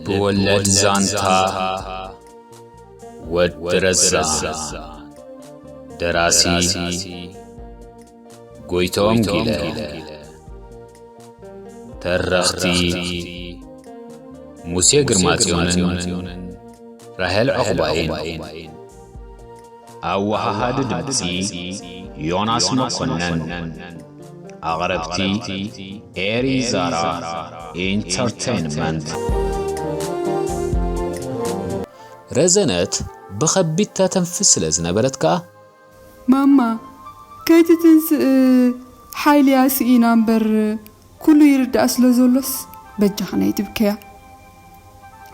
ልብ ወለድ ዛንታ ወዲ ረዛን። ደራሲ ጎይትኦም ጊለ። ተረኽቲ ሙሴ ግርማጽዮንን ራሄል ዑቕባይን። ኣወሃሃዲ ድምጺ ዮናስ መኮነን። ኣቕረብቲ ኤሪ ዛራ ኢንተርቴይንመንት። ረዘነት ብኸቢድ ተተንፍስ ስለ ዝነበረት ከኣ፣ ማማ፣ ከይትትንስእ ሓይልያ ስኢና እምበር፣ ኩሉ ይርዳእ ስለ ዘሎስ በጃኽን ኣይትብከያ።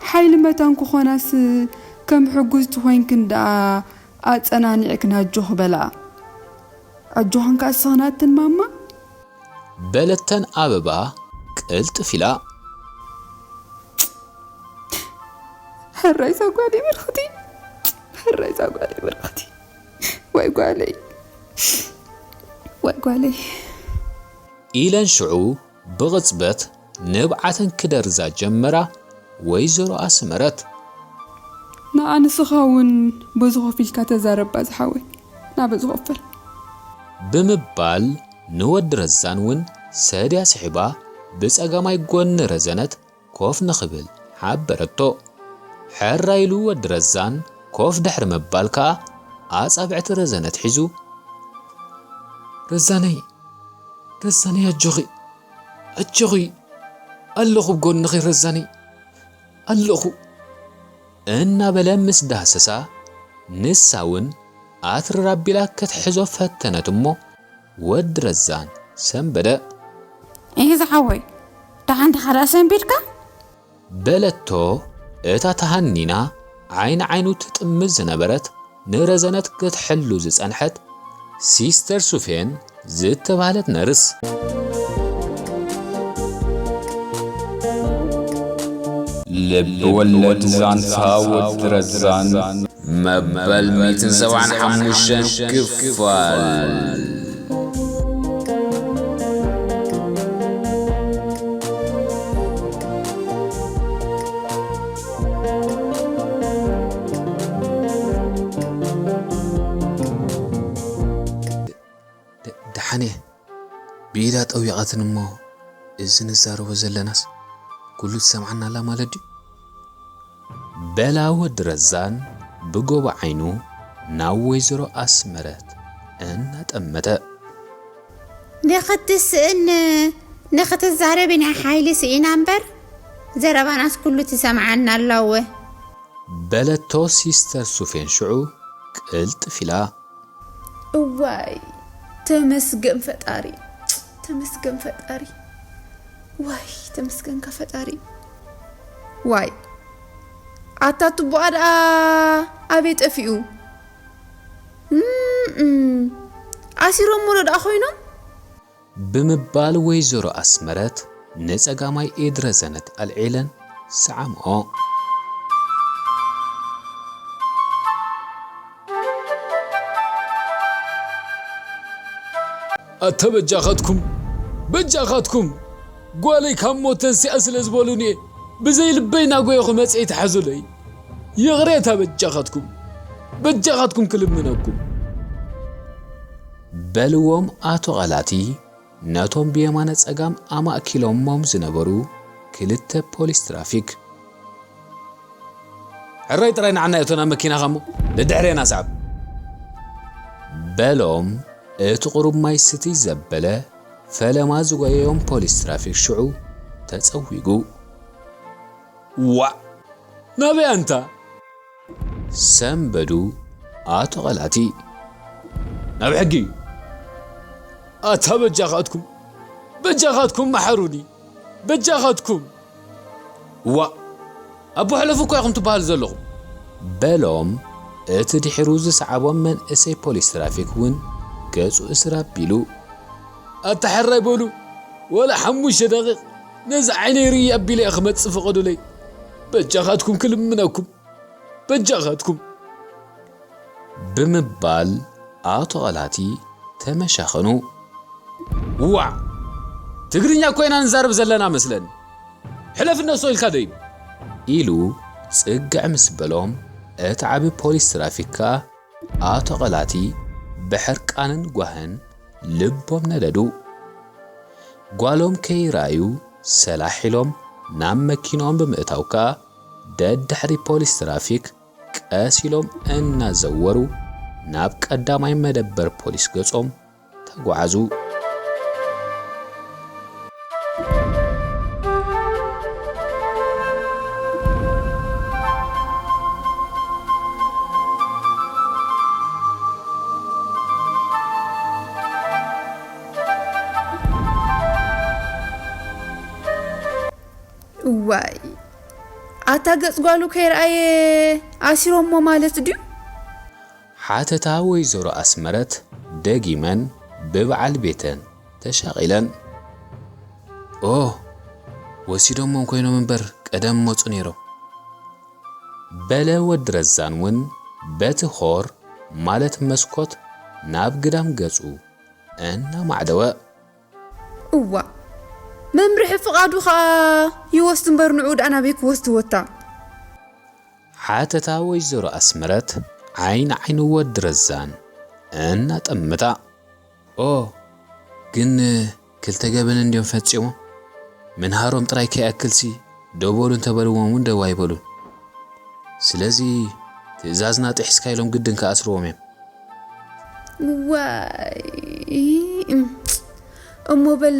ሓይሊ መታን ክኾናስ ከም ሕጉዝቲ ኮይንክን ደኣ ኣጸናኒዕክን ኣጆኺ በልኣ። ኣጆኽን ከኣ ስኽናትን ማማ። በለተን ኣበባ ቅልጥፍ ኢላ። ሕራይ እዛ ጓለይ ብርኽቲ፣ ሕራይ እዛ ጓለይ ብርኽቲ። ወይ ጓለይ፣ ወይ ጓለይ። ኢለን ሽዑ ብቕጽበት ንብዓተን ክደርዛ ጀመራ። ወይዘሮ ኣስመረት። ንዓ ንስኻ እውን በዚ ኮፍ ኢልካ ተዛረባ ዝሓወይ፣ ናብ በዚ ኮፍ በል። ብምባል ንወዲ ረዛን እውን ሰድያ ስሒባ ብጸጋማይ ጎኒ ረዘነት ኮፍ ንኽብል ሓበረቶ። ሕራይ ኢሉ ወዲ ረዛን ኮፍ ድሕሪ ምባል ከኣ ኣጻብዕቲ ረዘነት ሒዙ፣ ረዛነይ፣ ረዛነይ ኣጆኺ፣ ኣጆኺ፣ ኣለኹ ብጎንኺ ረዛነይ፣ ኣለኹ። እናበለ ምስ ዳህሰሳ፣ ንሳ እውን ኣትርር ኣቢላ ክትሕዞ ፈተነት እሞ፣ ወዲ ረዛን ሰንበደ። "እሂ ዝሓወይ፣ ደሓን ዲኻ ደኣ ሰንቢድካ?" በለቶ እታ ተሃኒና ዓይኒ ዓይኑ ትጥምት ዝነበረት፣ ንረዘነት ክትሕሉ ዝጸንሐት ሲስተር ሱፌን ዝተባህለት ነርስ። ልብ ወለድ ዛንታ ወዲ ረዛን መበል ሚእትን ሰብዓን ሓሙሽተን ክፋል። ደ-፣ ደሓነ ብኢዳ ጠዊቓትን እሞ፣ እዚ ንዛረቦ ዘለናስ ኩሉ ትሰምዓና ኣላ ማለት ድዩ? በላ ወዲ ረዛን ብጎቦ ዓይኑ ናብ ወይዘሮ ኣስመረት እናጠመተ። ንኽትስእን ንኽትዛረብ ኢና ሓይሊ ስኢና እምበር፣ ዘረባናስ ኩሉ ትሰምዓና ኣላ እወ። በለቶ ሲስተር ሱፌን ሽዑ ቅልጥፍ ኢላ። እዋይ፣ ተመስገን ፈጣሪ፣ ተመስገን ፈጣሪ። ዋይ፣ ተመስገንካ ፈጣሪ። ዋይ፣ ኣታ ትቦኣ ደኣ ኣበይ ጠፊኡ? እም፣ ኣሲሮሞ ዶ ደኣ ኮይኖም? ብምባል ወይዘሮ ኣስመረት ንጸጋማይ ኢድ ረዘነት ኣልዒለን ሰዓምኦ። ኣታ በጃኻትኩም፣ በጃኻትኩም፣ ጓለይ ካብ ሞት ተንሲኣ ስለ ዝበሉኒ እየ ብዘይ ልበይ ናጎየኹ መጽየ ተሓዙለይ። ይቕሬታ በጃኻትኩም፣ በጃኻትኩም ክልምነኩም። በልዎም ኣቶ ቐላቲ ነቶም ብየማነ ጸጋም ኣማእኪሎሞም ዝነበሩ ክልተ ፖሊስ ትራፊክ። ሕራይ ጥራይ ንዓና እቶና መኪናኻ እሞ ደድሕሬና ሰዓብ። በሎም እቲ ቁሩብ ማይ ስትይ ዘበለ ፈለማ ዝጎየዮም ፖሊስ ትራፊክ ሽዑ ተጸዊጉ። ዋእ! ናበይ ኣንታ? ሰንበዱ ኣቶ ቐላቲ። ናብ ሕጊ። ኣታ በጃኻትኩም፣ በጃኻትኩም መሓሩኒ፣ በጃኻትኩም። ዋእ! ኣቦ ሕለፉ እኮ ኢኹም ትበሃሉ ዘለኹም። በሎም እቲ ድሒሩ ዝሰዓቦም መንእሰይ ፖሊስ ትራፊክ እውን ገጹ እስር ኣቢሉ። ኣታ ሕራይ በሉ፣ ወላ ሓሙሽተ ደቂቕ ነዚ ዓይነይ ርኢ ኣቢለ እየ ክመጽእ ፍቐዱለይ። በጃኻትኩም ክልምነኩም፣ በጃኻትኩም። ብምባል ኣቶ ቐላቲ ተመሻኸኑ። ዋዕ! ትግርኛ እኮ ኢና ንዛረብ ዘለና መስለኒ። ሕለፍ እነሶ ኢልካ ደይብ። ኢሉ ጽግዕ ምስ በሎም፣ እቲ ዓቢ ፖሊስ ትራፊክ ከኣ ኣቶ ቐላቲ ብሕርቃንን ጓህን ልቦም ነደዱ። ጓሎም ከይረኣዩ ሰላሕ ኢሎም ናብ መኪንኦም ብምእታው ከኣ ደድሕሪ ፖሊስ ትራፊክ ቀስ ኢሎም እናዘወሩ ናብ ቀዳማይ መደበር ፖሊስ ገጾም ተጓዓዙ። እዋይ፣ ኣታ ገጽ ጓሉ ከይረኣየ ኣሲሮሞ ማለት ድዩ? ሓተታ ወይዘሮ ኣስመረት ደጊመን ብበዓል ቤተን ተሻቒለን። ኦ፣ ወሲዶሞም ኮይኖም እምበር ቀደም መጹ ነይሮም። በለ ወዲ ረዛን እውን በቲ ኾር ማለት መስኮት ናብ ግዳም ገጹ እናማዕደወ። እዋ፣ መምርሒ ፍቓዱ ኸኣ ይወስድ እምበር ንዑ ደኣ ናበይ ክወስድዎ እታ? ሓተታ ወይዘሮ ኣስመረት ዓይኒ ዓይኒ ወዲ ረዛን እናጠመታ። ኦ፣ ግን ክልተ ገበን እንድዮም ፈጺሞም። ምንሃሮም ጥራይ ከይኣክልሲ ደው በሉ እንተበልዎም እውን ደው ኣይበሉን። ስለዚ ትእዛዝና ጥሒስካ ኢሎም ግድን ክኣስርዎም እዮም። ዋይ፣ እም። እሞ በል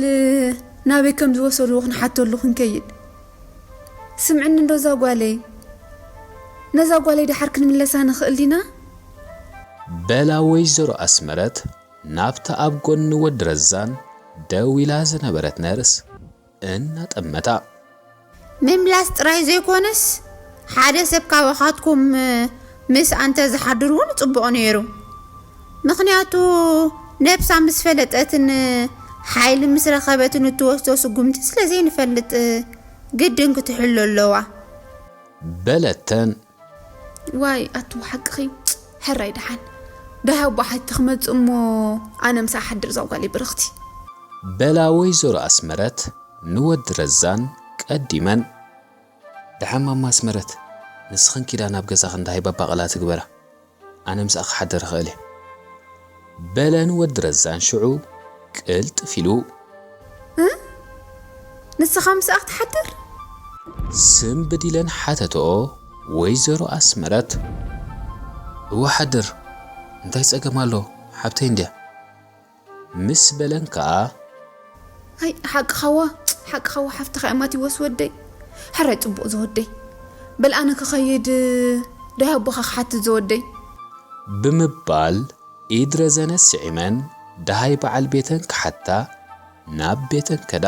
ናበይ ከም ዝወሰድዎ ክንሓተሉ ክንከይድ። ስምዕኒ እንዶ እዛ ጓለይ፣ ነዛ ጓለይ ደሓር ክንምለሳ ንኽእል ዲና? በላ ወይዘሮ ኣስመረት ናብታ ኣብ ጎኒ ወዲ ረዛን ደው ኢላ ዝነበረት ነርስ እናጠመታ። ምምላስ ጥራይ ዘይኮነስ፣ ሓደ ሰብ ካባኻትኩም ምስ ኣንተ ዝሓድር እውን ጽቡቕ ነይሩ። ምኽንያቱ፣ ነብሳ ምስ ፈለጠትን ሓይሊ ምስ ረኸበትን እትወስዶ ስጉምቲ ስለ ዘይንፈልጥ፣ ግድን ክትሕሎ ኣለዋ። በለተን። ዋይ፣ ኣቱ ሓቅኺ፣ ሕራይ ደሓን። ደሃይ ኣቦ ሓቲ ክመጽእ እሞ ኣነ ምሳኣ ሓድር እዛ ጓለይ ብርኽቲ። በላ ወይዘሮ ኣስመረት ንወዲ ረዛን ቀዲመን። ደሓን ማማ ኣስመረት፣ ንስኽን ኪዳ ናብ ገዛኽን ደሃይ ባባ ቐላቲ ግበራ። ኣነ ምሳኣ ክሓድር እኽእል እየ። በለን ወዲ ረዛን ሽዑ ቅልጥፍ ኢሉ። እ? ንስኻ ምሳኣ ክትሓድር? ስም ብዲለን ሓተትኦ ወይዘሮ ኣስመረት። እወ ሓድር፣ እንታይ ጸገም ኣሎ? ሓብተይ እንድያ። ምስ በለን ከኣ። ኣይ፣ ሓቅኻዋ፣ ሓቅኻዋ ሓፍትኻ እያ ማቲዎስ ወደይ። ሕራይ ጽቡቕ ዝወደይ። በል ኣነ ክኸይድ፣ ደሃይ ኣቦኻ ክሓትት ዝወደይ። ብምባል ኢድ ረዘነ ስዒመን ደሃይ በዓል ቤተን ክሓታ ናብ ቤተን ከዳ።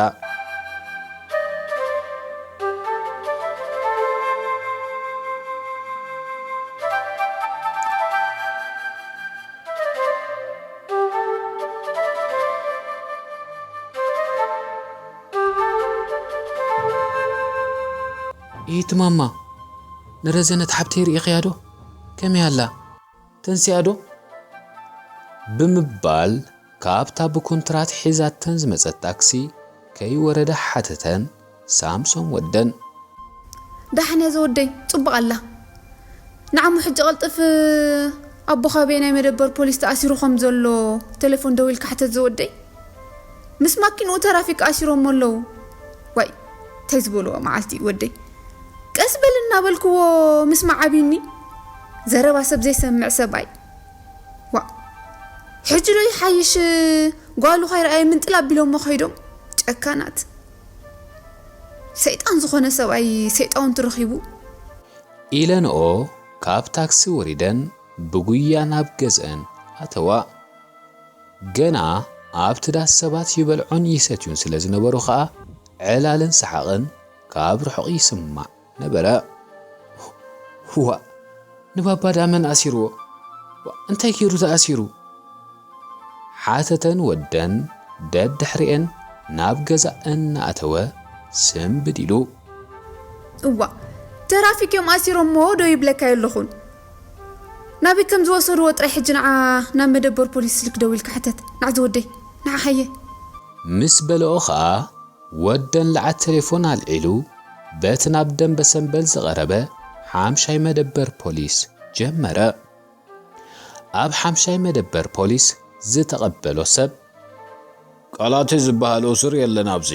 ኢት ማማ፣ ንረዘነት ሓብተይ ርኢኽያ ዶ? ከመይ ኣላ? ተንሲኣ ዶ? ብምባል ካብታ ብኩንትራት ሒዛተን ዝመጸት ታክሲ ከይወረዳ ሓተተን ሳምሶም ወደን። ዳሕን እያ ዘወደይ፣ ጽቡቕ ኣላ። ንዓሙ ሕጂ ቀልጥፍ፣ ኣቦኻ ኣበየናይ መደበር ፖሊስ ተኣሲሩ ከም ዘሎ ቴሌፎን ደዊልካ ሕተት ዘወደይ። ምስ ማኪንኡ ተራፊክ ኣሲሮሞ ኣለዉ። ዋይ፣ እንታይ ዝበልዎ መዓልቲ እዩ ወደይ። ቀስ በል እናበልክዎ ምስማዕ ኣብዩኒ። ዘረባ ሰብ ዘይሰምዕ ሰብኣይ። ዋ፣ ሕጂ ዶ ይሓይሽ ጓሉ ከይረኣየ ምንጥል ኣቢሎሞ ከይዶም። ጨካናት። ሰይጣን ዝኾነ ሰብኣይ ሰይጣውንቲ ረኺቡ። ኢለንኦ ካብ ታክሲ ወሪደን ብጉያ ናብ ገዝአን ኣተዋ። ገና ኣብቲ ዳስ ሰባት ይበልዑን ይሰትዩን ስለ ዝነበሩ ኸኣ ዕላልን ሰሓቕን ካብ ርሑቕ ይስማዕ ነበረ። ዋእ፣ ንባባ ደኣ መን ኣሲርዎ? ዋእ፣ እንታይ ገይሩ ተኣሲሩ? ሓተተን ወደን ደድሕሪኤን ናብ ገዛ እናኣተወ ስንብድ ኢሉ። እዋእ፣ ተራፊክ እዮም ኣሲሮምዎ ዶ ይብለካ የለኹን። ናበይ ከም ዝወሰድዎ ጥራይ ሕጂ ንዓ ናብ መደበር ፖሊስ ስልክ ደዊልካ ሕተት። ንዓ ዝወደይ፣ ንዓ ሃየ። ምስ በልኦ ኸኣ ወደን ለዓት ቴሌፎን ኣልዒሉ በቲ ናብ ደንበ ሰምበል ዝቐረበ ሓምሻይ መደበር ፖሊስ ጀመረ። ኣብ ሓምሻይ መደበር ፖሊስ ዝተቐበሎ ሰብ፣ "ቃላቲ ዝበሃል እሱር የለን ኣብዚ"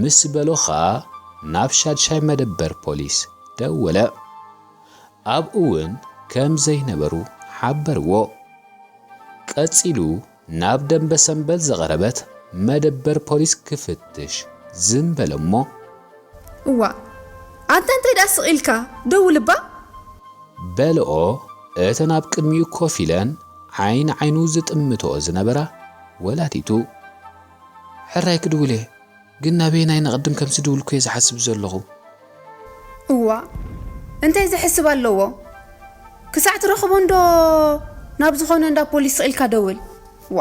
ምስ በሎ ኸኣ ናብ ሻድሻይ መደበር ፖሊስ ደወለ። ኣብኡ እውን ከም ዘይነበሩ ሓበርዎ። ቀጺሉ ናብ ደንበ ሰምበል ዝቐረበት መደበር ፖሊስ ክፍትሽ ዝም በለ እሞ፣ "እዋ፣ ኣንታ እንታይ ደኣ ስቕ ኢልካ? ደውል እባ!" በልኦ እተን ኣብ ቅድሚኡ ኮፍ ኢለን ዓይኒ ዓይኑ ዝጥምትኦ ዝነበራ ወላዲቱ። "ሕራይ ክድውል እየ፣ ግን ናበየናይ ንቕድም ከም ዝድውልኩ እየ ዝሓስብ ዘለኹ።" "እዋ፣ እንታይ ዝሕስብ ኣለዎ? ክሳዕ ትረኽቦ እንዶ ናብ ዝኾነ እንዳ ፖሊስ ስቕ ኢልካ ደውል። ዋ!"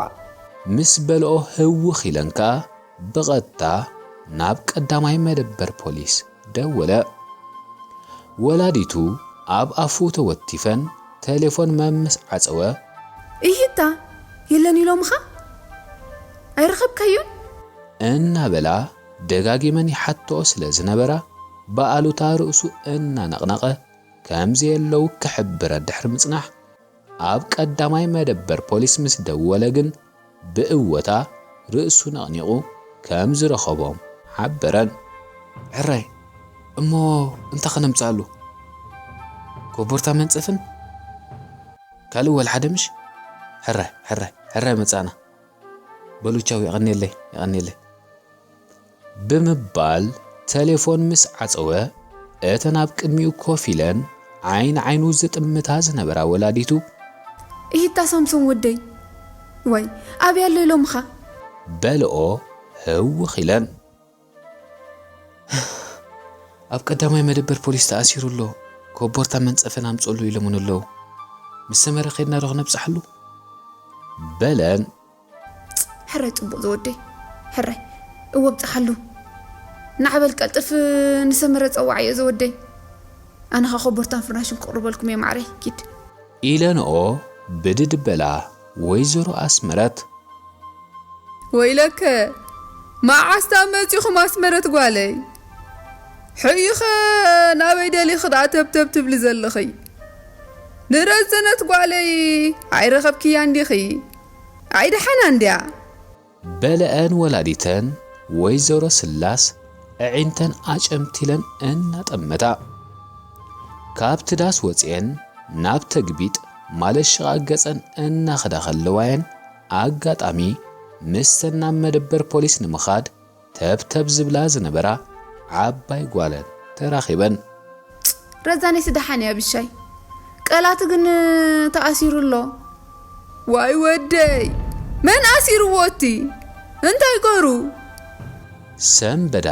ምስ በልኦ ህውኽ ኢለን ከኣ ብቐጥታ ናብ ቀዳማይ መደበር ፖሊስ ደወለ። ወላዲቱ ኣብ ኣፉ ተወቲፈን ቴሌፎን መምስ ዓጸወ። "እሂታ፣ የለን ኢሎምኻ? ኣይረኸብካዮን?" እናበላ ደጋጊመን ይሓትኦ ስለ ዝነበራ፣ ብኣሉታ ርእሱ እናነቕነቐ ከም ዘየለዉ ክሕብረን ድሕሪ ምጽናሕ፣ ኣብ ቀዳማይ መደበር ፖሊስ ምስ ደወለ ግን፣ ብእወታ ርእሱ ነቕኒቑ ከም ዝረኸቦም ሓበረን። "ሕራይ፣ እሞ እንታይ ከነምጽኣሉ? ኮቦርታ መንጸፍን ካልእ ወላ ሓደ ምሽ?" "ሕራይ፣ ሕራይ፣ ሕራይ መጻእና። በሉ ቻው፣ የቐንየለይ፣ የቐንየለይ" ብምባል ተሌፎን ምስ ዓጸወ፣ እተን ኣብ ቅድሚኡ ኮፍ ኢለን ዓይኒ ዓይኑ ዝጥምታ ዝነበራ ወላዲቱ፣ "እሂታ ሳምሶን ወደይ፣ ዋይ፣ ኣበይ ኣሎ ኢሎምኻ?" በልኦ ህውኽ ኢለን። "ኣብ ቀዳማይ መደበር ፖሊስ ተኣሲሩ ኣሎ፣ ኮቦርታ መንጸፍን ኣምጽእሉ ኢሎምን ኣለዉ። ምስ ሰመረ ኬድና ዶ ክነብጽሓሉ?" በለን። "ሕራይ ጽቡቕ ዘወደይ፣ ሕራይ፣ እወ ብጽሓሉ። ንዓበል ቀልጥፍ ንሰመረ ጸዋዓዮ ዘወደይ። ኣነ ኸኣ ኮቦርታን ፍርናሽን ክቕርበልኩም እየ ማዕረይ፣ ኪድ።" ኢለንኦ ብድድ በላ ወይዘሮ ኣስመረት። "ወይለከ፣ መዓስ ደኣ መጺኹም ኣስመረት ጓለይ? ሕዩኸ ናበይ ደሊኺ ደኣ ተብተብ ትብሊ ዘለኺ? ንረዘነት ጓለይ ኣይረኸብክያን ዲኺ? ኣይደሓና እንድያ?" በለአን ወላዲተን ወይዘሮ ስላስ ኣዒንተን ኣጨምቲለን እናጠመታ። ካብቲ ዳስ ወጺኤን ናብ ተግቢጥ ማለት ሽቓ ገጸን እናኸዳ ከለዋየን ኣጋጣሚ ምስተን ናብ መደበር ፖሊስ ንምኻድ ተብተብ ዝብላ ዝነበራ ዓባይ ጓለን ተራኺበን። "ረዛነይሲ ደሓን እያ ብሻይ፣ ቀላቲ ግን ተኣሲሩ ኣሎ።" "ዋይ ወደይ፣ መን ኣሲርዎ እቲ? እንታይ ገሩ?" ሰንበዳ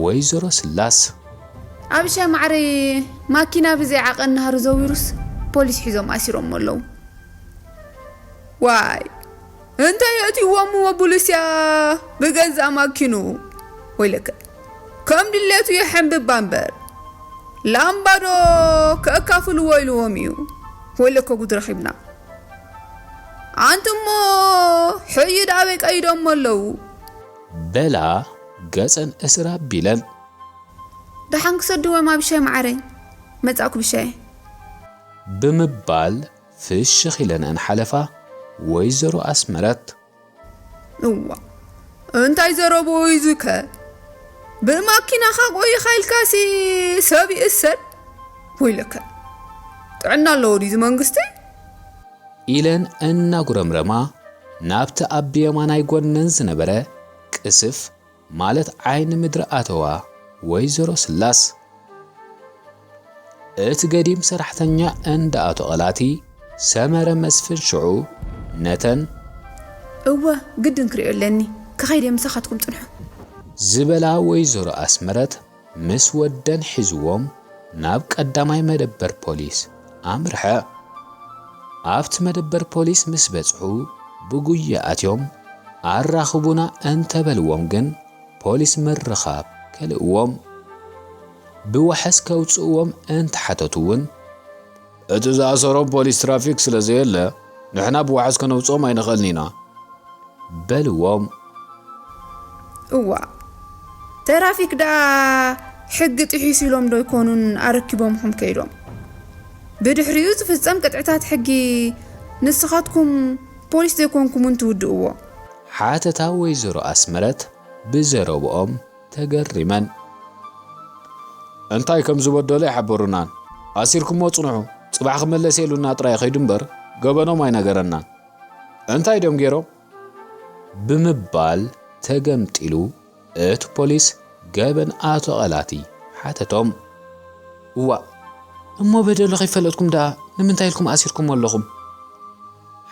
ወይዘሮ ስላስ። "ኣብሻይ ማዕረይ፣ ማኪና ብዘይ ዓቐን ናህሪ ዘዊሩስ ፖሊስ ሒዞም ኣሲሮሞ ኣለዉ።" "ዋይ፣ እንተ የእትይዎም እሞ ብሉስያ ብገዛእ ማኪኑ፣ ወይለከ፣ ከም ድሌቱ የሐንብባ እምበር፣ ላምባዶ ከእካፍልዎ ኢልዎም እዩ። ወይለከ ጉድ ረኺብና። ኣንቲ እሞ ሕይድ ኣበይ ቀይዶሞ ኣለዉ?" በላ ገጸን እስር ኣቢለን። "ደሓን ክሰድዎም ኣብሻይ ማዕረይ፣ መጻእኩ ብሻየ።" ብምባል ፍሽኽ ኢለንአን ሓለፋ ወይዘሮ ኣስመረት። "እዋ፣ እንታይ ዘረብኡ እዩ እዚከ? ብማኪናኻ ቆይኻ ኢልካሲ ሰብ ይእሰር? ወይለከ፣ ጥዕና ኣለዎ ድዩ እዚ መንግስቲ?" ኢለን እናጉረምረማ ናብቲ ኣብ ብየማናይ ጎነን ዝነበረ ቅስፍ ማለት ዓይኒ ምድሪ ኣተዋ ወይዘሮ ስላስ። እቲ ገዲም ሰራሕተኛ እንዳ ኣቶ ቐላቲ ሰመረ መስፍን ሽዑ ነተን "እወ፣ ግድን ክሪኦ ኣለኒ፣ ክኸይድ እየ፣ ምሳኻትኩም ጽንሑ።" ዝበላ ወይዘሮ ኣስመረት ምስ ወደን ሒዝዎም ናብ ቀዳማይ መደበር ፖሊስ ኣምርሐ። ኣብቲ መደበር ፖሊስ ምስ በጽሑ ብጉያ ኣትዮም ኣራኽቡና እንተበልዎም ግን ፖሊስ ምርኻብ ከልእዎም። ብዋሕስ ከውጽእዎም እንተሓተቱ እውን "እቲ ዝኣሰሮም ፖሊስ ትራፊክ ስለ ዘየለ ንሕና ብዋሕስ ከነውጽኦም ኣይንኽእልን ኢና" በልዎም። "እዋ፣ ተራፊክ ደኣ ሕጊ ጥሒሱ ኢሎም ዶ ኣይኮኑን ኣረኪቦምኹም ከይዶም? ብድሕሪኡ ዝፍጸም ቅጥዕታት ሕጊ ንስኻትኩም ፖሊስ ዘይኮንኩምን ትውድእዎ። ሓተታ ወይዘሮ ኣስመረት ብዘረብኦም ተገሪመን። እንታይ ከም ዝበደሎ ኣይሓበሩናን። ኣሲርኩሞ ጽንሑ፣ ጽባሕ ክመለስ ኢሉና ጥራይ ኸይዱ እምበር ገበኖም ኣይነገረናን። እንታይ ድዮም ገይሮም? ብምባል ተገምጢሉ እቲ ፖሊስ ገበን ኣቶ ቐላቲ ሓተቶም። እዋእ፣ እሞ በደሉ ከይፈለጥኩም ደኣ ንምንታይ ኢልኩም ኣሲርኩሞ ኣለኹም?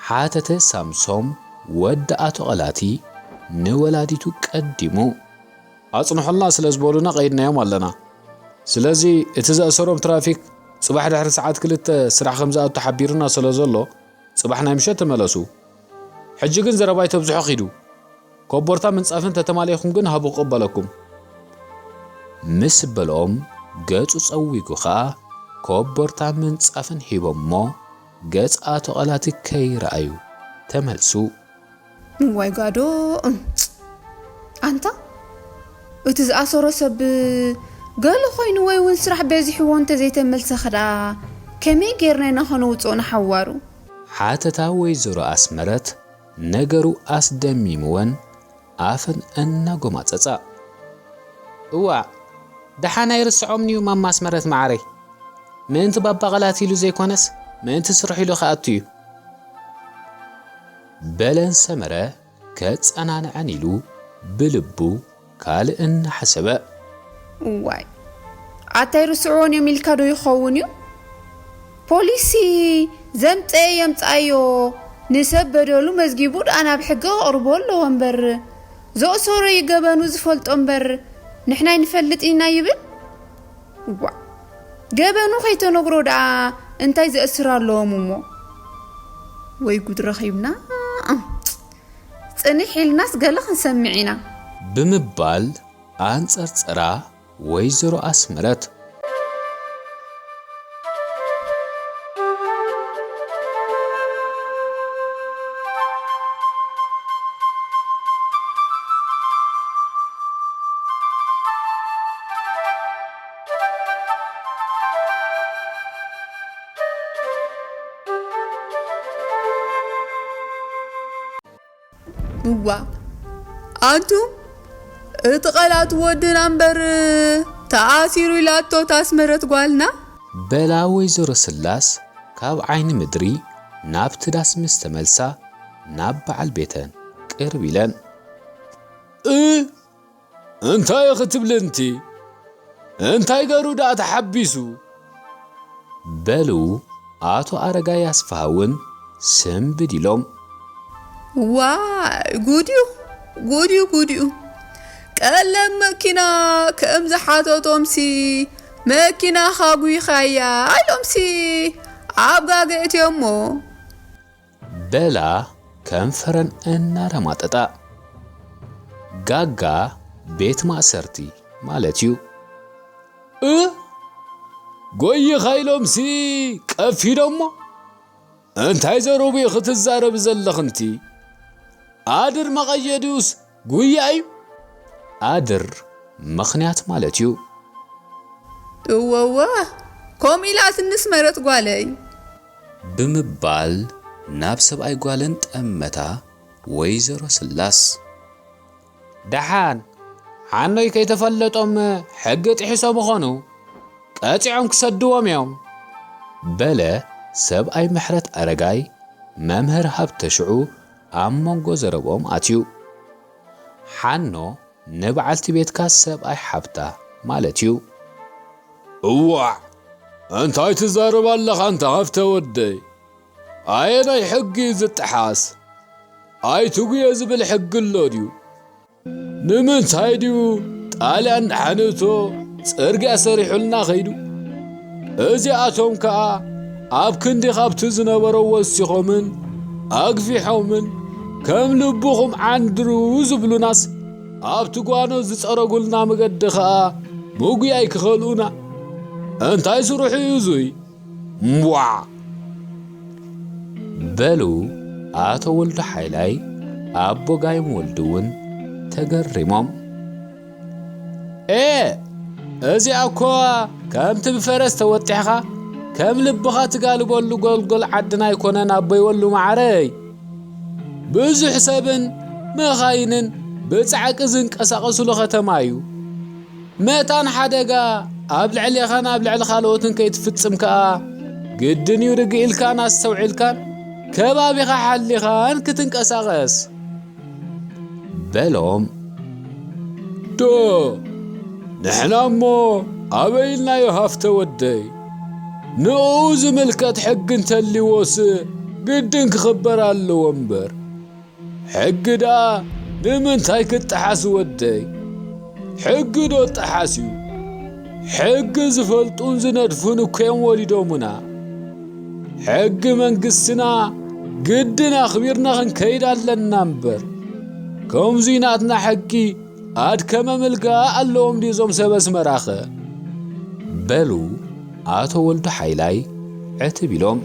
ሓተተ ሳምሶም ወዲ ኣቶ ቐላቲ ንወላዲቱ ቀዲሙ። ኣጽንሑልና ስለ ዝበሉና ቀይድናዮም ኣለና። ስለዚ እቲ ዘእሰሮም ትራፊክ ጽባሕ ድሕሪ ሰዓት ክልተ ስራሕ ከም ዝኣቱ ሓቢሩና ስለ ዘሎ ጽባሕ ናይ ምሸት ተመለሱ። ሕጂ ግን ዘረባ ኣይተብዝሑ ኪዱ። ኮቦርታ ምንጻፍን ተተማሊእኩም ግን ሃቡ ክቕበለኩም። ምስ በልኦም ገጹ ጸዊጉ ኸኣ ኮቦርታ ምንጻፍን ሂቦሞ ገጽ ኣቶ ቐላቲ ከይረኣዩ ተመልሱ። እዋይ ጋዶ እም፣ ኣንታ እቲ ዝኣሰሮ ሰብ ገለ ኮይኑ ወይ እውን ስራሕ በዚሕዎ እንተዘይተመልሰ ኸዳ ከመይ ጌርና ኢና ኸነውፅኦ ንሓዋሩ? ሓተታ ወይዘሮ ኣስመረት ነገሩ ኣስደሚምወን ኣፈን እናጎማፀፃ። እዋእ ደሓን ኣይርስዖምን'ዩ ማማ ኣስመረት መዓረይ። ምእንቲ ባባ ቐላት ኢሉ ዘይኮነስ ምእንቲ ስርሑ ኢሉ ክኣቱ እዩ። በለን ሰመረ ከጸናንዐን ኢሉ ብልቡ ካልእ እናሓሰበ። እዋይ ኣታ ኣይርስዕዎን እዮም ኢልካ ዶ ይኸውን እዩ? ፖሊሲ ዘምጸኤ የምጽኣዮ ንሰብ በደሉ መዝጊቡ ደኣ ናብ ሕጊ ከቕርቦ ኣለዎ እምበር ዘእሰሮ እዩ ገበኑ ዝፈልጦ እምበር ንሕና ኣይንፈልጥ ኢና ይብል? ዋእ ገበኑ ከይተነግሮ ደኣ እንታይ ዘእስር ኣለዎም እሞ? ወይ ጉድ ረኺብና። ጽንሕ ኢልናስ ገለ ክንሰምዕ ኢና። ብምባል ኣንጸርጸራ ወይዘሮ ኣስመረት። እዋ ኣንቱም እቲ ቐላት ወድና እምበር ተኣሲሩ ኢላቶ ታስመረት ጓልና። በላ ወይዘሮ ስላስ ካብ ዓይኒ ምድሪ ናብቲ ዳስ ምስ ተመልሳ ናብ በዓል ቤተን ቅርብ ኢለን። እ እንታይ ክትብልንቲ? እንታይ ገሩ ደኣ ተሓቢሱ? በሉ ኣቶ ኣረጋይ ኣስፍሃ እውን ስንብድ ኢሎም። ዋይ ጉድዩ ጉድዩ ጉድዩ ቀለም መኪና ከም ዝሓተቶምሲ መኪናኻ ጉይኻያ ኢሎምሲ ኣብ ጋገ እትዮሞ። በላ ከንፈረን እናረማጠጣ። ጋጋ ቤት ማእሰርቲ ማለት እዩ። እ ጎይኻ ኢሎምሲ ቀፊዶሞ እንታይ ዘረቡ ክትዛረብ ዘለኽንቲ ኣድር መቐየዲኡስ ጉያ እዩ። ኣድር ምኽንያት ማለት እዩ። እወወ ከምኡ ኢላትንስ መረት ጓለይ። ብምባል ናብ ሰብኣይ ጓለን ጠመታ ወይዘሮ ስላስ። ደሓን ሓኖይ ከይተፈለጦም ሕጊ ጥሒሶ ምኾኑ ቀጺዖም ክሰድዎም እዮም። በለ ሰብኣይ ምሕረት ኣረጋይ መምህር ሃብተ ሽዑ ኣብ መንጎ ዘረብኦም ኣትዩ። ሓኖ ንበዓልቲ ቤትካ ሰብኣይ ሓብታ ማለት እዩ። እዋዕ እንታይ ትዛረብ ኣለኻ ኣንታ ሃፍተ ወደይ? ኣየናይ ሕጊ እዩ ዝጠሓስ? ኣይትጉየ ዝብል ሕጊ ኣሎ ድዩ? ንምንታይ ድዩ ጣልያን ንሓንእቶ ጽርግያ ሰሪሑልና ኸይዱ? እዚኣቶም ከኣ ኣብ ክንዲ ካብቲ ዝነበሮ ወሲኾምን ኣግፊሖምን ከም ልብኹም ዓንድሩ ዝብሉናስ ኣብቲ ጓኖት ዝጸረጉልና መገዲ ኸኣ ምጉያይ ክኸልኡና እንታይ ስርሑ እዩ እዙይ? እምቧዕ! በሉ ኣቶ ወልዱ ሓይላይ ኣቦ ጋይም ወልዱ እውን ተገሪሞም። ኤእ! እዚኣ እኮ ከምቲ ብፈረስ ተወጢሕኻ ከም ልብኻ ትጋልበሉ ጎልጎል ዓድና ኣይኮነን ኣቦይ ወሉ መዓረይ። ብዙሕ ሰብን መኻይንን ብጻዕቂ ዝንቀሳቐስሉ ከተማ እዩ። መታን ሓደጋ ኣብ ልዕሌኻን ኣብ ልዕሊ ካልኦትን ከይትፍጽም ከኣ ግድን እዩ ርግእ ኢልካን ኣስተውዒልካን ከባቢኻ ሓሊኻን ክትንቀሳቐስ። በሎም። ዶ፣ ንሕና እሞ ኣበይ ኢልናዮ ሃፍተ ወደይ? ንኡ ዝምልከት ሕጊ እንተልዎስ ግድን ክኽበር ኣለዎ እምበር። ሕጊ ደኣ ንምንታይ ክጠሓስ ወደይ? ሕጊ ዶ ጠሓስ እዩ? ሕጊ ዝፈልጡን ዝነድፉን እኮ እዮም ወሊዶሙና። ሕጊ መንግስትና ግድን ኣኽቢርና ክንከይድ ኣለና እምበር። ከምዙይ ናትና ሕጊ ኣድከመ ምልጋእ ኣለዎም ድዩ እዞም ሰብ ኣስመራኸ? በሉ ኣቶ ወልዱ ሓይላይ ዕትብ ኢሎም።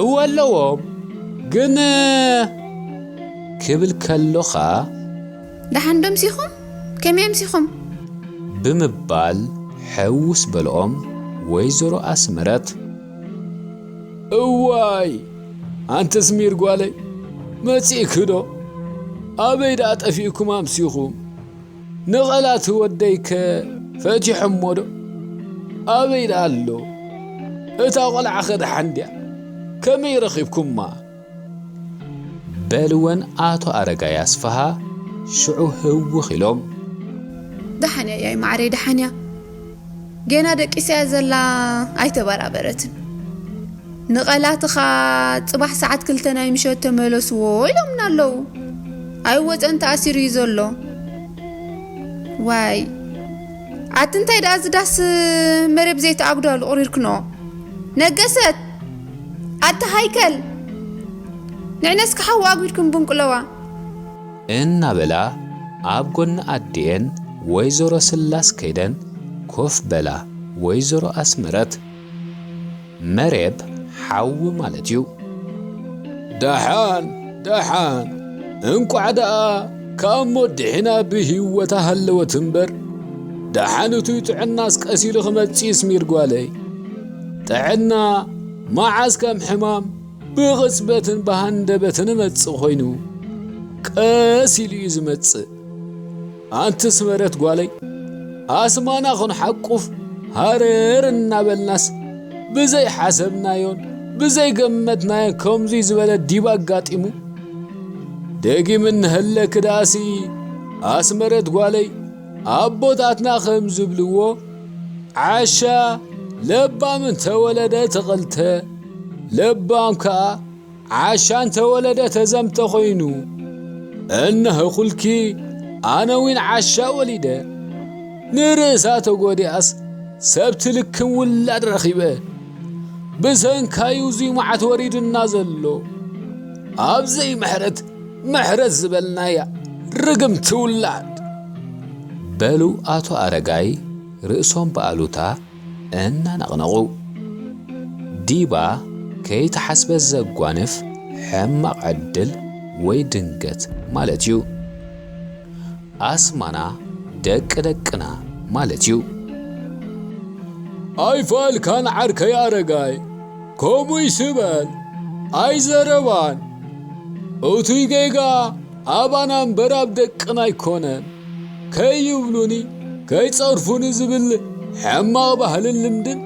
እወ ኣለዎም፣ ግን ክብል ከሎኻ ደሓን ዶ ምሲኹም? ከመይ ምሲኹም? ብምባል ሕውስ በልኦም ወይዘሮ ኣስመረት። እዋይ ኣንቲ ስሚር ጓለይ፣ መጺእኪ ዶ? ኣበይ ደኣ ጠፊእኩም ኣምሲኹም? ንቐላት ወደይከ ፈቲሖሞ ዶ? ኣበይ ደኣ ኣሎ? እታ ቖልዓኸ ደሓን ድያ? ከመይ ረኺብኩማ? በልወን ኣቶ ኣረጋይ ኣስፍሃ ሽዑ ህውኽ ኢሎም። ደሓን እያ ያይ ማዕረይ፣ ደሓን እያ። ጌና ደቂሳ እያ ዘላ፣ ኣይተበራበረትን። ንቐላትኻ ጽባሕ ሰዓት ክልተ ናይ ምሸት ተመለስዎ ኢሎምና ኣለዉ። ኣይወጸን ተኣሲሩ እዩ ዘሎ። ዋይ ኣቲ እንታይ ደኣ ዝዳስ መረብ ዘይተኣጉዳሉ ቁሪርክኖ ነገሰት ኣቲ ሃይከል ንዕነስ ክሓዊ ኣጉድኩም ብንቁለዋ እናበላ ኣብ ጎኒ ኣዲኤን ወይዘሮ ስላስ ከይደን ኮፍ በላ። ወይዘሮ ኣስመረት መሬብ ሓዊ ማለት እዩ። ደሓን ደሓን እንቋዕ ደኣ ካብ ሞት ድሒና ብህይወታ ሃለወት እምበር፣ ደሓን እቱይ ጥዕናስ ቀስ ኢሉ ክመጽእ ይስሚር ጓለይ። ጥዕና መዓስ ከም ሕማም ብቕጽበትን ብሃንደበትን እመጽእ ኮይኑ፣ ቀስ ኢሉ እዩ ዝመጽእ። ኣንቲ ስመረት ጓለይ፣ ኣስማና ክንሓቁፍ ሃረር እናበልናስ፣ ብዘይሓሰብናዮን ብዘይገመትናዮን ከምዙይ ዝበለ ዲብ ኣጋጢሙ። ደጊም እንሀለኪ ደኣሲ ኣስመረት ጓለይ፣ ኣቦታትና ከም ዝብልዎ፣ ዓሻ ለባም እንተወለደ ተቐልተ፣ ለባም ከኣ ዓሻ እንተወለደ ተዘምተ ኾይኑ፣ እነሆ ኩልኪ ኣነ ዊን ዓሻ ወሊደ፣ ንርእሳ ተጎዲኣስ ሰብ ትልክም ውላድ ረኺበ። ብሰንካዩ እዙይ መዓት ወሪዱና ዘሎ። ኣብ ዘይምሕረት ምሕረት ዝበልናያ ርግምቲ ውላድ። በሉ ኣቶ ኣረጋይ ርእሶም ብኣሉታ እናነቕነቑ። ዲባ ከይተሓስበ ዘጓንፍ ሕማቕ ዕድል ወይ ድንገት ማለት እዩ። ኣስማና ደቂ ደቅና ማለት እዩ። ኣይፋልካን ዓርከይ ኣረጋይ፣ ከምኡ ይስበል ኣይዘረባን። እቱይ ጌጋ ኣባና እምበር ኣብ ደቅና ኣይኮነን። ከይብሉኒ፣ ከይጸርፉኒ ዝብል ሕማቕ ባህልን ልምድን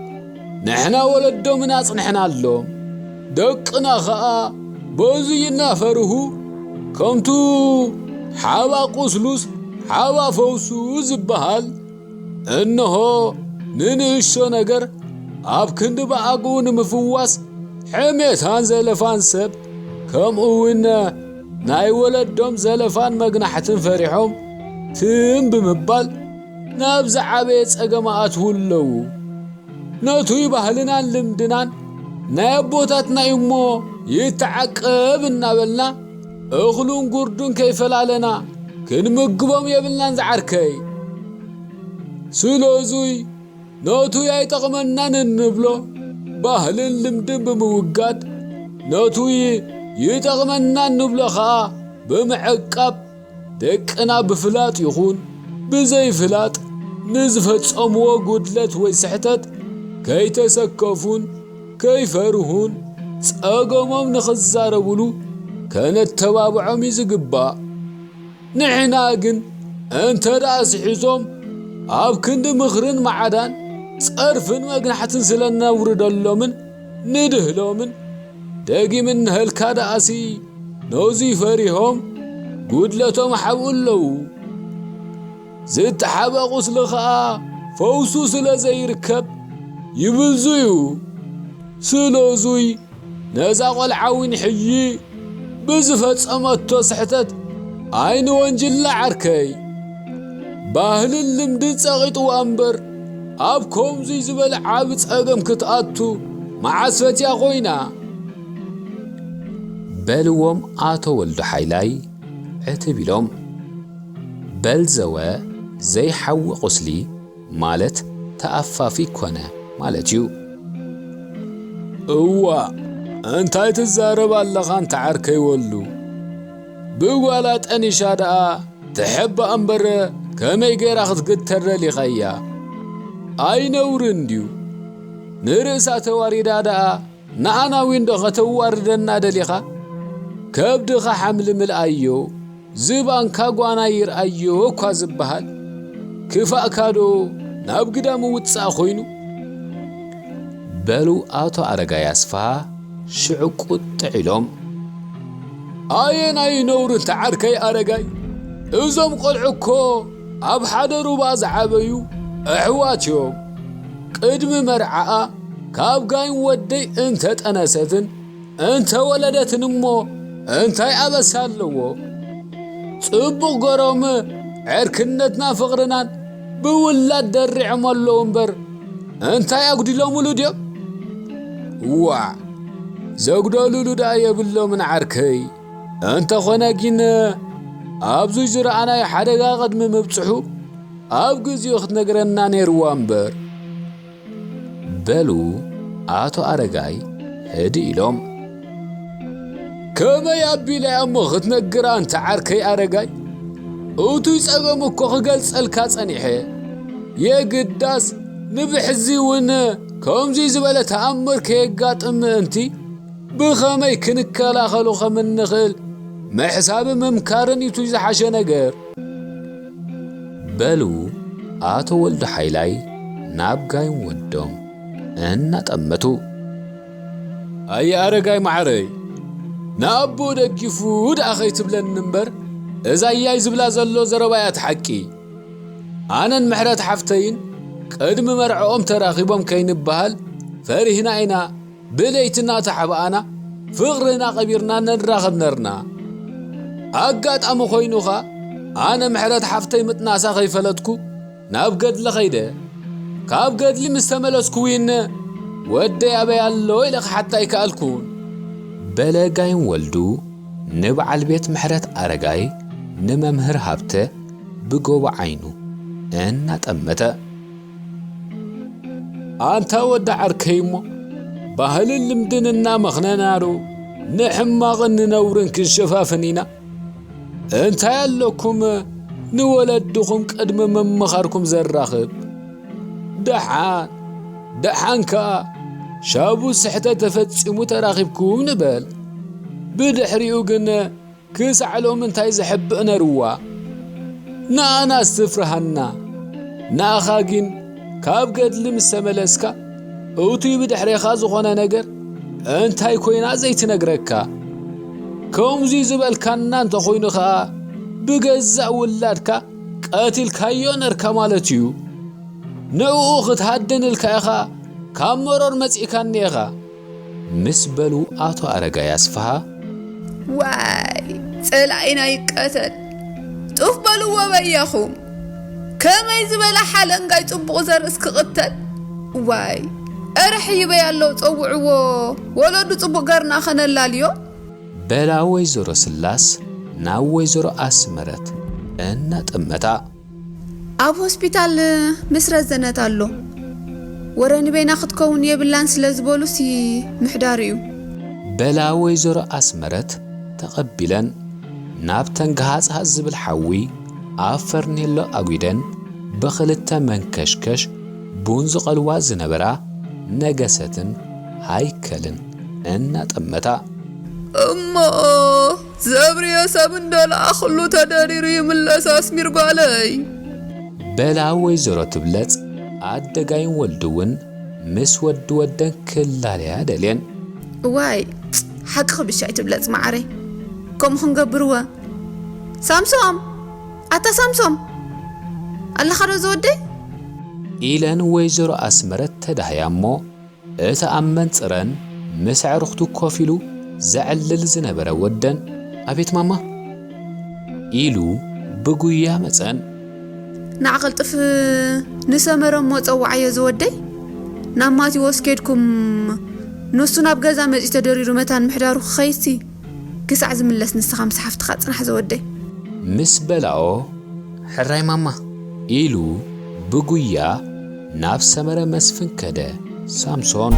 ንሕና ወለዶምን ኣጽኒሕናሎም። ደቅና ኸኣ በዙይ እናፈርሁ፣ ከምቱ ሓባ ቁስሉስ ሓባ ፈውሱ ዝበሃል፣ እንሆ ንንእሽቶ ነገር ኣብ ክንዲ ብኣግኡ ንምፍዋስ ሕሜታን ዘለፋን ሰብ፣ ከምኡ እውን ናይ ወለዶም ዘለፋን መግናሕትን ፈሪሖም ትም ብምባል ናብ ዝዓበየ ጸገም ኣትዉ ኣለዉ። ነቱይ ባህልናን ልምድናን ናይ ኣቦታትና እዩ እሞ ይተዓቀብ እናበልና እኽሉን ጉርዱን ከይፈላለና ክንምግቦም የብልናን ዝዓርከይ። ስለዙይ ነቱይ ኣይጠቕመናን እንብሎ ባህልን ልምድን ብምውጋድ፣ ነቱይ ይጠቕመና እንብሎ ኸኣ ብምዕቃብ፣ ደቅና ብፍላጥ ይኹን ብዘይፍላጥ ንዝፈጸምዎ ጉድለት ወይ ስሕተት ከይተሰከፉን ከይፈርሁን ጸገሞም ንኽዛረቡሉ ከነተባብዖም እዩ ዝግባእ። ንሕና ግን እንተ ደኣ ስሒቶም ኣብ ክንዲ ምኽርን መዓዳን ጸርፍን መግናሕትን ስለ ነውርደሎምን ንድህሎምን ደጊም እንሀልካ ደኣሲ ነዙይ ፈሪሆም ጉድለቶም ሓብኡ ኣለዉ። ዝተሓበ ቁስሊ ኸኣ ፈውሱ ስለ ዘይርከብ ይብዙ እዩ። ስለዙይ ነዛ ቖልዓ እውን ሕጂ ብዝፈጸመቶ ስሕተት ኣይንወንጅላ ዓርከይ። ባህልን ልምድን ጸቒጥዋ እምበር ኣብ ከምዙይ ዝበለ ዓቢ ጸገም ክትኣቱ መዓስ ፈትያ ኮይና? በልዎም ኣቶ ወልዱ ሓይላይ ዕትብ ኢሎም። በል ዘወ ዘይሓዊ ቁስሊ ማለት ተኣፋፊ ኮነ ማለት እዩ። እዋ እንታይ ትዛረብ ኣለኻ ኣንታ ዓርከይ ወልዱ? ብጓላ ጠኒሻ ደኣ ትሕባእ እምበር ከመይ ገይራ ክትግተር ደሊኻያ? ኣይነውርን ድዩ? ንርእሳ ተዋሪዳ ደኣ ንኣና ዊንዶ ከተዋርደና ደሊኻ? ከብድኻ ሓምሊ ምልኣዮ፣ ዝባንካ ጓና ይርኣዮ እኳ ዝበሃል፣ ክፋእካዶ ናብ ግዳም ውጻእ ኮይኑ? በሉ ኣቶ ኣረጋይ ኣስፍሃ ሽዑ ቁጥዕ ኢሎም። ኣየናይ ነውሪ እንተ ዓርከይ ኣረጋይ? እዞም ቖልዑ እኮ ኣብ ሓደ ሩባ ዝዓበዩ ኣሕዋት እዮም። ቅድሚ መርዓኣ ካብ ጋይም ወደይ እንተ ጠነሰትን እንተ ወለደትን እሞ እንታይ ኣበሳ ኣለዎ? ጽቡቕ ገሮም ዕርክነትና ፍቕርናን ብውላድ ደሪዖም ኣለዉ እምበር እንታይ ኣጉዲሎምሉ ድዮም? ዋዕ ዘጉደሉሉ ደኣ የብሎምን ዓርከይ። እንተኾነ ግን ኣብዙይ ዝረኣናዮ ሓደጋ ቅድሚ ምብጽሑ ኣብ ግዚኡ ክትነግረና ነይርዋ እምበር። በሉ ኣቶ ኣረጋይ ህድእ ኢሎም። ከመይ ኣቢላ እሞ ክትነግራ እንተ ዓርከይ ኣረጋይ? እቱይ ጸገም እኮ ክገልጸልካ ጸኒሐ። የግዳስ ንብሕዚ እውን ከምዙይ ዝበለ ተኣምር ከየጋጥም ምእንቲ ብኸመይ ክንከላኸሎ ከም እንኽእል ምሕሳብን ምምካርን እዩ እቲ ዝሓሸ ነገር። በሉ ኣቶ ወልዱ ሓይላይ ናብ ጋይም ወዶም እናጠመቱ። ኣየ ኣረጋይ ማዕረይ፣ ንኣቦ ደጊፉ ደኣ ኸይትብለኒ እምበር፣ እዛ ያይ ዝብላ ዘሎ ዘረባያት ሓቂ። ኣነን ምሕረት ሓፍተይን ቅድሚ መርዕኦም ተራኺቦም ከይንበሃል ፈሪህና ኢና ብለይቲ እናተሓባኣና ፍቕርና ቀቢርና ንራኸብ ነርና። ኣጋጣሚ ኮይኑ ኸኣ ኣነ ምሕረት ሓፍተይ ምጥናሳ ከይፈለጥኩ ናብ ገድሊ ኸይደ። ካብ ገድሊ ምስ ተመለስኩ እውን ወደይ ኣበይ ኣሎ ኢለ ክሓታ ኣይከኣልኩን። በለ ጋይም ወልዱ ንበዓል ቤት ምሕረት ኣረጋይ ንመምህር ሃብተ ብጎቦ ዓይኑ እናጠመተ። ኣንታ ወዲ ዓርከይ እሞ ባህልን ልምድን እናመኽነና ዶ ንሕማቕን ንነውርን ክንሸፋፍን ኢና? እንታይ ኣለኩም ንወለድኹም ቅድሚ ምምኻርኩም ዘራኽብ? ደሓን ደሓን ከኣ ሻቡ ስሕተት ተፈጺሙ ተራኺብኩም ንበል። ብድሕሪኡ ግን ክሳዕ ሎሚ እንታይ ዘሕብእ ነርዋ? ንኣናስ ትፍርሃና። ንኣኻ ግን ካብ ገድሊ ምስ ተመለስካ፣ እቱይ ብድሕሬኻ ዝኾነ ነገር እንታይ ኮይና ዘይትነግረካ? ከምዙይ ዝበልካና እንተኾይኑ ኸኣ፣ ብገዛእ ውላድካ ቀቲልካዮ ነርካ ማለት እዩ። ንዕኡ ክትሃድን ኢልካ ኢኻ ካብ መሮር መጺእካኒ ኢኻ። ምስ በሉ ኣቶ ኣረጋይ ኣስፍሃ። ዋይ፣ ጸላኢና ይቀተል። ጡፍ በልዎ በያኹም። ከመይ ዝበለ ሓለንጋይ ጽቡቕ ዘርእስ ክቕተል? ዋይ፣ እረ ሕይበይ ኣሎ ጸውዕዎ። ወለዱ ጽቡቕ ገርና ኸነላልዮ። በላ ወይዘሮ ስላስ ናብ ወይዘሮ ኣስመረት እናጠመታ። ኣብ ሆስፒታል ምስ ረዘነት ኣሎ። ወረ ንበይና ክትከውን የብላን ስለ ዝበሉሲ ምሕዳሩ እዩ። በላ ወይዘሮ ኣስመረት ተቐቢለን ናብ ተንግሃጽሃጽ ዝብል ሓዊ ኣብ ፈርኔሎ ኣጒደን ብኽልተ መንከሽከሽ ቡን ዝቐልዋ ዝነበራ ነገሰትን ሃይከልን እናጠመታ። እሞ ዘብርዮ ሰብ እንደለኣኽሉ ተደሪሩ ይምለስ ኣስሚር ጓለይ። በላ ወይዘሮ ትብለጽ ኣደጋይን ወልዱ እውን ምስ ወዲ ወደን ክላለያ ደልየን። እዋይ ሓቅኺ ብሻይ ትብለጽ መዓረይ፣ ከምኡ ክንገብርወ። ሳምሶም፣ ኣታ ሳምሶም፣ ኣለኻ ዶ ዝወደይ? ኢለን ወይዘሮ ኣስመረት ተዳህያ እሞ፣ እቲ ኣብ መንጽረን ምስ ኣዕሩኽቱ ኮፍ ኢሉ ዘዕልል ዝነበረ ወደን፣ ኣቤት ማማ፣ ኢሉ ብጉያ መጸን። ንዓ ቅልጥፍ ንሰመረ እሞ ጸውዓዮ ዝወደይ፣ ናብ ማቴዎስ ኬድኩም፣ ንሱ ናብ ገዛ መጺኡ ተደሪሩ መታን ምሕዳሩ ክኸይድሲ፣ ክሳዕ ዝምለስ ንስኻ ምስ ሓፍትኻ ጽናሕ ዝወደይ። ምስ በላኦ፣ ሕራይ ማማ፣ ኢሉ ብጉያ ናብ ሰመረ መስፍን ከደ። ሳምሶን።